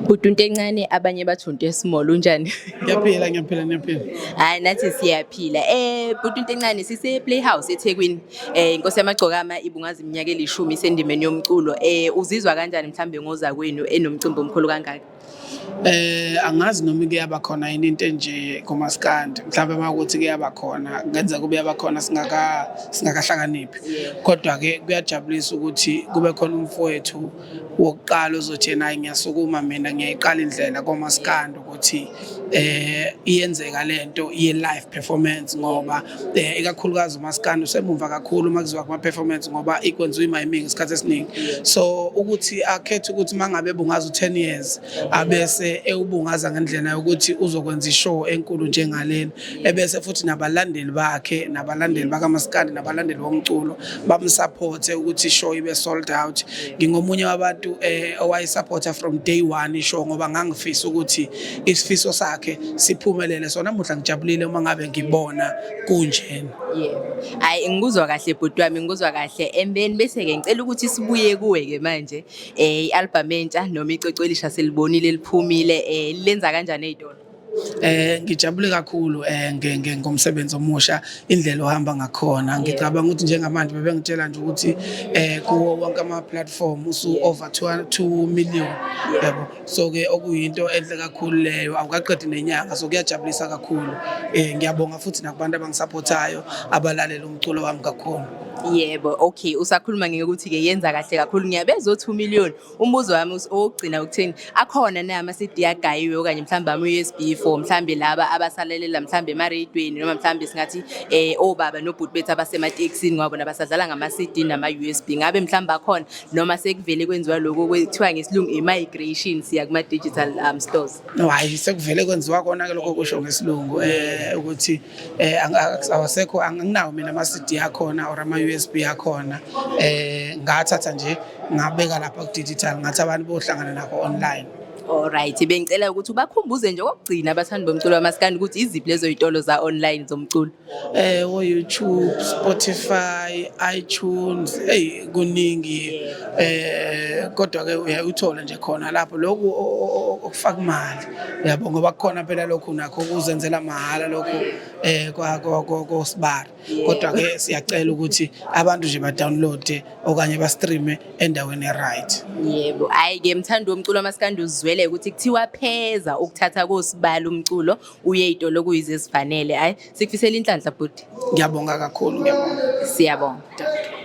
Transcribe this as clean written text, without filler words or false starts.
Bhuti into encane, abanye bathi into e-small, unjani? Ngiyaphila, ngiyaphila, ngiyaphila. Hayi, nathi siyaphila. Bhuti into encane, sise Playhouse eThekwini. Inkosi yamagcokama ibungaza iminyaka elishumi isendimeni yomculo. Uzizwa kanjani mhlambe ngoza kwenu enomcimbi omkhulu kangaka? Angazi noma kuyaba khona yini into enje kumaskandi. Mhlawumbe makuthi kuyaba khona, kungenzeka kube yaba khona singakahlakaniphi. Kodwa ke kuyajabulisa ukuthi kube khona umfowethu wokuqala ozothi yena, "Hayi, ngiyasukuma mina, ngiyayiqala indlela komaskandi ukuthi iyenzeka lento ye live performance," ngoba ikakhulukazi umaskandi usemumva kakhulu uma kuziwa kuma performance, ngoba ikwenziwa imiming isikhathi esiningi. So ukuthi akhethe ukuthi mangabe bungaza u10 years, abese ewubungaza ngendlela yokuthi uzokwenza ishow enkulu njengalena, ebese futhi nabalandeli bakhe, nabalandeli bakamaskandi, nabalandeli bomculo bamsupporte ukuthi ishow ibe sold out. Ngingomunye wabantu owayisupporta from day one ishow, ngoba ngangifisa ukuthi isifiso sakhe siphumelele. So namuhla ngijabulile uma ngabe ngibona kunjena. Yebo. Hayi, ngikuzwa kahle, bhuti wami, ngikuzwa kahle. And then bese ke ngicela ukuthi sibuye kuwe ke manje. I-album entsha noma icwecwe elisha selibonile liphumile. Lenza kanjani ezitolo? Ngijabule kakhulu ngomsebenzi omusha, indlela ohamba ngakhona. Ngicabanga ukuthi njengamanje bebengitshela nje ukuthi kuwo wonke ama platform usu over 2 million, yabo. So ke okuyinto enhle kakhulu leyo, awukaqedi nenyanga, so kuyajabulisa kakhulu. Ngiyabonga futhi nakubantu abangisupportayo, abalalela umculo wami kakhulu. Yebo, okay, usakhuluma ngekuthi ke yenza kahle kakhulu. Ngiyabezwa 2 million. Umbuzo wami owokugcina ukuthini, akhona na ama CD agayiwe okanye mhlawumbe ama USB for mhlawumbe laba abasalalela mhlawumbe emaradweni, noma mhlawumbe singathi obaba nobhuti bethu abasematekisini, ngoba bona basadlala ngama CD nama USB? Ngabe mhlawumbe akhona, noma sekuvele kwenziwa lokho kwethiwa ngesilungu i-migration, siya kuma digital stores? No, hayi, sekuvele kwenziwa kona ke lokho kusho ngesilungu ukuthi awasekho. Anginawo mina ama CD akhona or ama USB akhona. Ngathatha nje ngabeka lapha ku digital, ngathi abantu bohlangana nakho online. Alright, bengicela ukuthi ubakhumbuze nje okugcina abathandi bomculo wamaskandi ukuthi iziphi lezo zitolo za online zomculo. O YouTube, Spotify, iTunes, hey, kuningi, kodwa ke uyayuthola nje khona lapho lokhu okufaka imali, yabo, ngoba kukhona phela lokhu nakho ukuzenzela mahhala lokhu kwa kosibari. Kodwa ke siyacela ukuthi abantu nje ba download okanye ba stream endaweni e-right. Yebo, hayi ke, mthandi womculo wamaskandi, uzwele ukuthi kuthiwa pheza ukuthatha kosibala umculo uye ezitolo kuyize ezifanele. Hayi, sikufisela inhlanhla, bhuti. Ngiyabonga kakhulu, ngiyabonga. Siyabonga. Dankie.